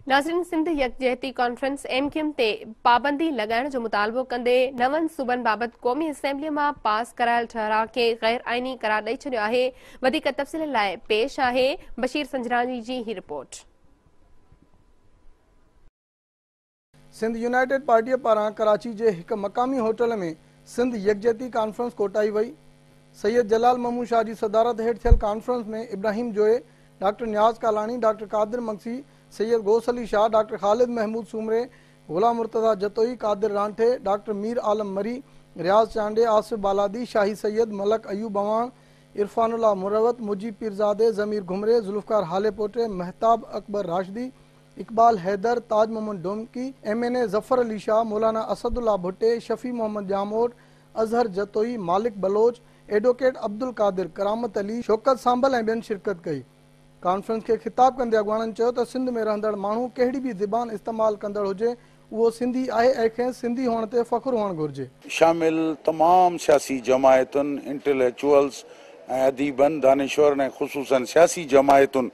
ناظرين سنڌ يڪجهتي conference M Q M تي پابندي لڳائڻ جو مطالبو ڪندي نون صوبن بابت قومي اسيمبلي مان پاس ڪرايل ٺهراء کي غير آئيني قرار ڏئي ڇڏيو آهي. وڌيڪ تفصيل لاء پيش آهي بشير سنجراڻي جي هي رپورٽ. سنڌ يونائيٽيڊ پارٽيء پاران ڪراچي جي هڪ مقامي هوٽل ۾ سنڌ يڪجهتي ڪانفرنس ڪوٺائي وئي. سيد جلال محمود شاهه جي صدارت هيٺ ٿيل conference ۾ Ibrahim Joyo, doctor Niaz Kalani, doctor Qadir Magsi, Syed Ghaus Ali Shah, doctor Khalid Mahmood Soomro, Ghulam Murtaza Jatoi, Qadir Ranthi, doctor Mir Alam Marri, Riaz Chandio, Asif Baladi, Shahi Syed, Malik Ayub Awan, Irfan Ullah Marwat, Mujeeb Pirzado, Zameer Ghumri, Zulfiqar Halepoto, Mehtab Akbar Rashdi, Iqbal Haider, Taj Muhammad Domki, M N A Zafar Ali Shah, Maulana Asadullah Bhatti, Shafi Muhammad Jamot, Azhar Jatoi, Malik Baloch, advocate Abdul Qadir, Karamat Ali, Shaukat Sambal ۽ ٻين شرڪت ڪئي. Conference کي خطاب ڪندي اڳواڻن چيو ته سنڌ ۾ رهندڙ ماڻهو ڪهڙي به زبان استعمال ڪندڙ هجي اهو سنڌي آهي ۽ کيس سنڌي هئڻ تي فخر هئڻ گهرجي. شامل تمام سياسي جماعتن، انٽليڪچوئلز ۽ اديبن، دانشورن ۽ خصوصاً سياسي جماعتن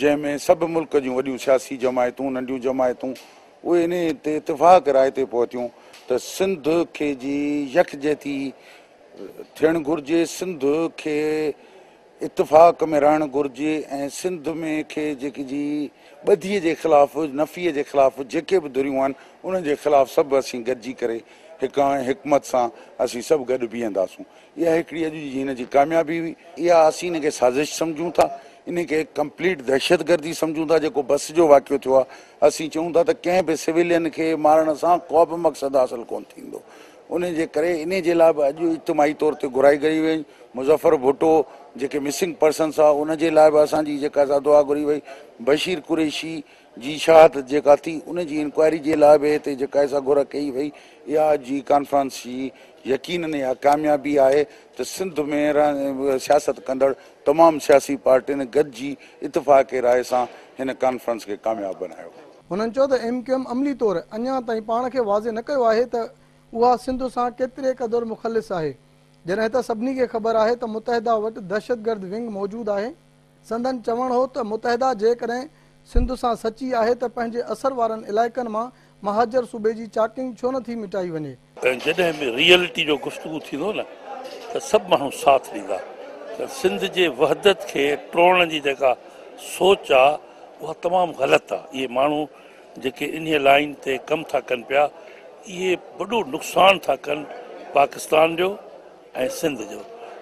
جنهن ۾ سڀ ملڪ جون وڏيون سياسي جماعتون، ننڍيون جماعتون اهي انهي تي اتفاق راء تي پهتيون ته سنڌ کي جي يڪجهتي ٿيڻ گهرجي، سنڌ کي اتفاق ۾ رهڻ گهرجي ۽ سنڌ ۾ کي جيڪي جي ٻڌيء جي خلاف نفيء جي خلاف جيڪي به ڌريون آهن انهن جي خلاف سڀ اسين گڏجي ڪري هڪ حڪمت سان اسين سڀ گڏ بيهنداسون اها هڪڙي اڄ جي هن جي ڪاميابي هئي. اها اسين ان کي سازش سمجهون ٿا ان کي ڪمپليٽ دهشتگردي سمجهون ٿا جيڪو بس جو واقعو ٿيو آهي اسين چئون ٿا ته ڪنهن به سويلين کي مارڻ سان ڪو به مقصد حاصل ڪونه ٿيندو ان جي ڪري انهي جي لاء به اڄ اجتماعي طور تي گهرائي ڪئي وئي مظفر ڀٽو جيڪي مسنگ پرسنس آ ان جي لاء به اسان جي جيڪا سا دعا گهري وئي بشير قريشي جي شهادت جيڪا ٿي ان جي انڪوائري جي لاء به هتي جيڪا سا گهر ڪئي وئي اها اڄ جي ڪانفرنس جي يقينن اها ڪاميابي آهي ته سنڌ ۾ سياست ڪندڙ تمام سياسي پارٽين گڏجي اتفاق راء سان هن ڪانفرنس کي ڪامياب بنايو. هنن چيو ته ايم ڪيو ايم عملي طور اڃا تائين پاڻ کي واضح نه ڪيو آهي ته اها سنڌ سان ڪيتري قدر مخلص آهي، جڏهن ته سڀني کي خبر آهي ته متحده وٽ دهشتگرد ونگ موجود آهي. سندن چوڻ هو ته متحده جيڪڏهن سنڌ سان سچي آهي ته پنهنجي اثر وارن علائقن مان مهاجر صوبي جي چاڪنگ ڇو نه ٿي مٽائي وڃي. جڏهن به ريئلٽي جو گفتگو ٿيندو نه ته سڀ ماڻهو ساٿ ڏيندا ته سنڌ جي وحدت کي ٽوڙڻ جي جيڪا سوچ آ اها تمام غلط آ. اهي ماڻهو جيڪي انهيء لائين تي ڪم ٿا ڪن پيا اهي وڏو نقصان ٿا ڪن پاڪستان جو ۽ سنڌ جو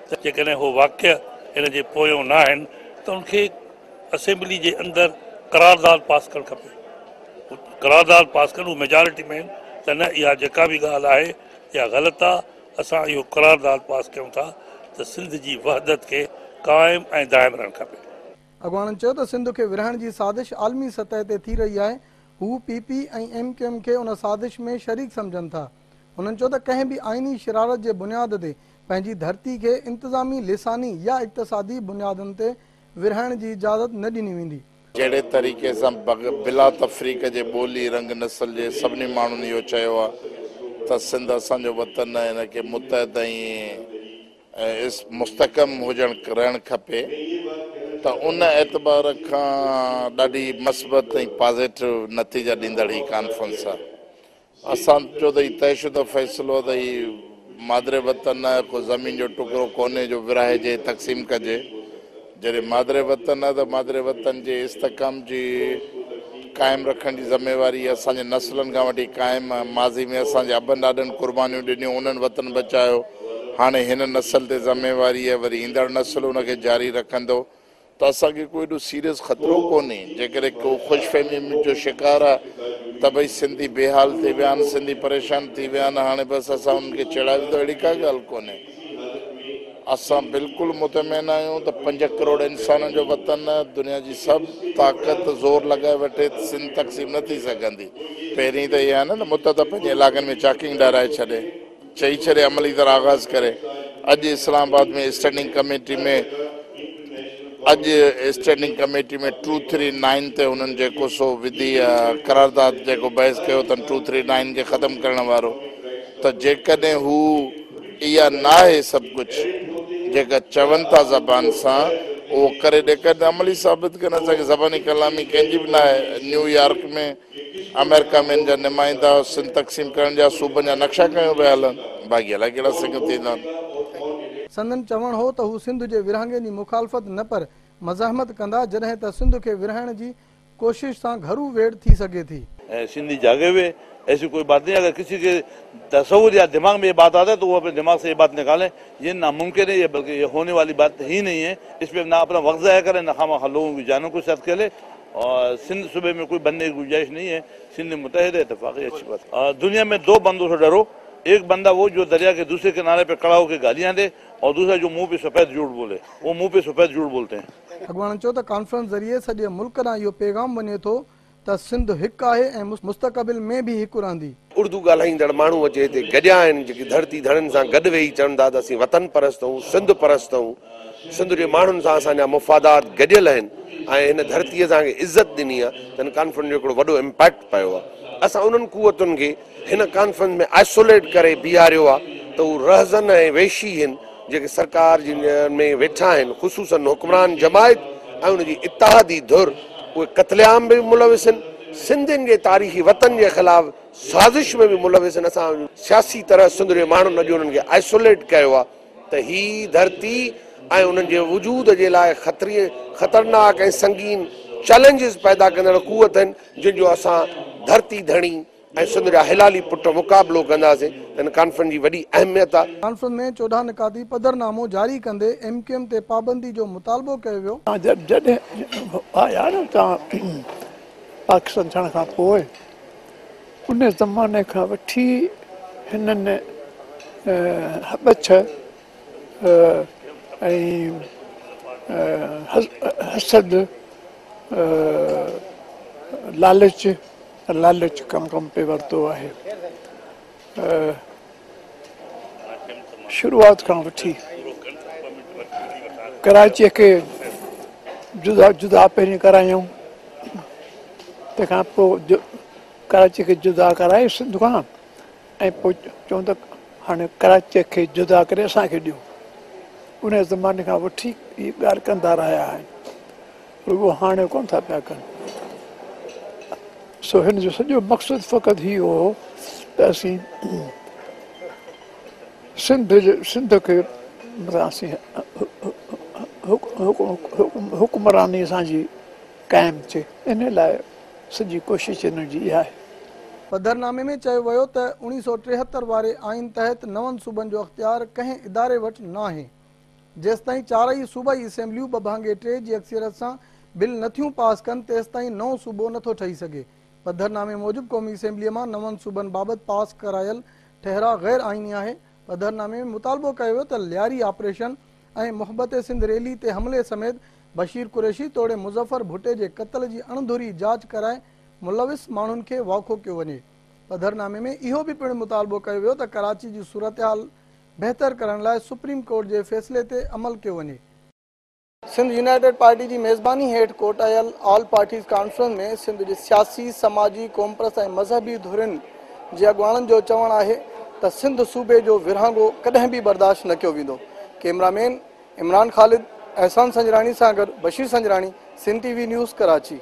ته جيڪڏهن هو واقع ان جي پويون نه آهن ته ان کي اسيمبلي جي اندر قرارداد پاس ڪرڻ کپي قرارداد پاس ڪن هو ميجارٽي ۾ آهن ته نه اها جيڪا به ڳالهه آهي اها غلط آ اسان اهو قرارداد پاس ڪيون ٿا ته سنڌ جي وحدت کي قائم ۽ دائم رهڻ کپي. اڳواڻن چيو ته سنڌ کي ورهائڻ جي سازش عالمي سطح تي ٿي رهي آهي، هو P P ۽ M Q M کي ان سازش ۾ شريڪ سمجهن ٿا. هنن چيو ته ڪنهن به آئيني شرارت جي بنياد تي پنهنجي ڌرتي کي انتظامي، لساني يا اقتصادي بنيادن تي ورهائڻ جي اجازت نه ڏني ويندي. جهڙي طريقي سان بلا تفريق جي ٻولي، رنگ، نسل جي سڀني ماڻهن اهو چيو آهي ته سنڌ اسان جو وطن آهي ان کي متحد ۽ مستحڪم هجڻ رهڻ کپي ته ان اعتبار کان ڏاڍي مثبت ۽ پازيٽو نتيجا ڏيندڙ هي ڪانفرنس آهي. اسان جو ته هي طئي شده فيصلو آهي ته هي مادر وطن آهي ڪو زمين جو ٽڪرو ڪونهي جو ورهائجي تقسيم ڪجي. جڏهن مادر وطن آهي ته مادر وطن جي استحڪام جي قائم رکڻ جي ذميواري اسان جي نسلن کان وٺي قائم آهي. ماضي ۾ اسان جي ابن ڏاڏن قربانيون ڏنيون انهن وطن بچايو هاڻي هن نسل تي ذميواري آهي وري ايندڙ نسل ان کي جاري رکندو ته اسان کي ڪو ايڏو سيريس خطرو ڪونهي. جيڪڏهن ڪو خوش فهمي جو شڪار آهي ته ڀئي سنڌي بي حال ٿي ويا آهن سنڌي پريشان ٿي ويا آهن هاڻي بس اسان انهن کي چيڙايو ته اهڙي ڪا ڳالهه ڪونهي. اسان بلڪل مطمئن آهيون ته پنج ڪروڙ انسانن جو وطن دنيا جي سڀ طاقت زور لڳائي وٺي ته سنڌ تقسيم نه ٿي سگهندي. پهرين ته اها آهي نه متحده پنهنجي علائقن ۾ چاڪنگ ڊاهرائي ڇڏي، چئي ڇڏي عملي طرح آغاز ڪري. اڄ اسلام آباد ۾ اسٽينڊنگ ڪميٽي ۾ اڄ اسٽينڊنگ ڪميٽي ۾ ٽو ٿري نائين تي هنن جيڪو سو وڌي قرارداد جيڪو بحث ڪيو اٿن ٽو ٿري نائين کي ختم ڪرڻ وارو ته جيڪڏهن هو اها ناهي سڀ ڪجهه جيڪا چون ٿا زبان سان اهو ڪري ڏيکارين ته عملي ثابت ڪن. اسان کي زباني ڪلامي ڪنهن جي به نه آهي. نيويارڪ ۾ آمريڪا ۾ ان جا نمائندا سنڌ تقسيم ڪرڻ جا صوبن جا نقشا کنيو پيا هلن، باقي الائي ڪهڙا سنگ ٿيندا آهن. سندن چوڻ هو ته هو سنڌ جي ورهاڱي جي مخالفت نه پر مزاحمت ڪندا، جڏهن ته سنڌ کي ورهائڻ جي ڪوشش سان گهرو ويڙهه ٿي سگهي ٿي. سنڌي جاڳي هوئي ايسي ڪوئي بات نهين اگر ڪسي ڪي تصور يا دماغ مين يي بات آتا هي تو وو اپني دماغ سي يي بات نڪالين يي ناممڪن هي يي بلڪه يي هوني والي بات هي نهين هي اس پي نه اپنا وقت ضايع ڪرين نه خامخواه لوگون ڪي جانون ڪي ساٿ کيلي اور سنڌ صوبي مين ڪوئي بنني ڪي گنجائش نهين هي سنڌ متحد هي اتفاق هي اڇي بات هي دنيا مين دو بندو سي ڊرو ايڪ بندا وو جو دريا ڪي دوسري ڪناري پي کڙا هو ڪي گاليان the اور دوسرا جو منه پي سفيد جهوٽ بولي وو منه پي سفيد جهوٽ بولتي هين. اڳواڻن چيو ته ڪانفرنس ذريعي سڄي ملڪ ڏانهن اهو پيغام وڃي ٿو ته سنڌ هڪ آهي ۽ مستقبل ۾ به هڪ رهندي. اردو ڳالهائيندڙ ماڻهو اچي هتي گڏيا آهن جيڪي ڌرتي ڌڻين سان گڏ ويهي چون ٿا ته اسين وطن پرست آهيون، سنڌ پرست آهيون، سنڌ جي ماڻهن سان اسان جا مفادات گڏيل آهن ۽ هن ڌرتي اسان کي عزت ڏني آهي ته هن ڪانفرنس جو هڪڙو وڏو امپيڪٽ پيو آهي. اسان انهن قوتن کي هن ڪانفرنس ۾ آئسوليٽ ڪري بيهاريو آهي ته هو رهزن ۽ وحشي هن جيڪي سرڪار جي ۾ ويٺا آهن خصوصن حڪمران جماعت ۽ ان جي اتحادي ڌر اهي قتل عام ۾ به ملوث آهن سنڌين جي تاريخي وطن جي خلاف سازش ۾ به ملوث آهن اسان سياسي طرح سنڌ جي ماڻهن اڄ انهن کي آئسوليٽ ڪيو آهي ته هي ڌرتي ۽ انهن جي وجود جي لاء خطري خطرناڪ ۽ سنگين چئلينجز پيدا ڪندڙ قوت آهن جن جو اسان ڌرتي ڌڻي ۽ سنڌ جا حلالي پٽ مقابلو ڪنداسين ته هن ڪانفرنس جي وڏي اهميت آهي. ڪانفرنس ۾ 14 نڪاتي پڌرنامو جاري ڪندي ايم ڪيو ايم تي پابندي جو مطالبو ڪيو ويو. جڏهن آيا نه اتان پاڪستان ٿيڻ کان پوء ان زماني کان وٺي هنن هٻڇ ۽ حسد لالچ لالچ ڪم ڪم پئي ورتو آهي. شروعات کان وٺي ڪراچيء کي جدا جدا پهرين ڪرايائون، تنهن کان پوء ڪراچيء کي جدا ڪرائي سنڌ کان ۽ پوء چون ته هاڻي ڪراچيء کي جدا ڪري اسان کي ڏيو. ان زماني کان وٺي هي ڳالهه ڪندا رهيا آهن. رڳو هاڻي ڪونه ٿا پيا ڪن. سو هن جو سڄو مقصد فقط هي هو ته اسين سنڌ سنڌ کي مطلب اسين حڪمراني اسان جي قائم ٿئي ان لاء سڄي ڪوشش هن جي اها آهي. پڌرنامي ۾ چيو ويو ته 1973 واري آئين تحت نون صوبن جو اختيار ڪنهن اداري وٽ ناهي. جيستائين چارئي صوبائي اسيمبليون ٻه ڀاڱي ٽي جي اڪثريت سان بل نٿيون پاس ڪن تيستائين نئون صوبو نٿو ٺهي سگهي. پڌرنامي موجب قومي اسيمبليء مان نون صوبن بابت پاس ڪرايل ٺهراء غير آئيني آهي. پڌرنامي ۾ مطالبو ڪيو ويو ته لياري آپريشن ۽ محبت سنڌ ريلي تي حملي سميت بشير قريشي توڙي مظفر ڀٽي جي قتل جي اڻڌري جاچ ڪرائي ملوث ماڻهن کي واکو ڪيو وڃي. پڌرنامي ۾ اهو به پڻ مطالبو ڪيو ويو ته ڪراچي جي صورتحال بهتر ڪرڻ لاء سپريم ڪورٽ جي فيصلي تي عمل ڪيو وڃي. سنڌ يونائيٽيڊ پارٽي جي ميزباني هيٺ ڪوٺايل آل پارٽيز ڪانفرنس ۾ سنڌ جي سياسي، سماجي، قومپرست ۽ مذهبي ڌرين جي اڳواڻن جو چوڻ آهي ته سنڌ صوبي جو ورهاڱو ڪڏهن به برداشت نه ڪيو ويندو. ڪئميرا مين عمران خالد، احسان سنجراڻي سان گڏ Bashir Sanjrani, Sindh T V news, Karachi.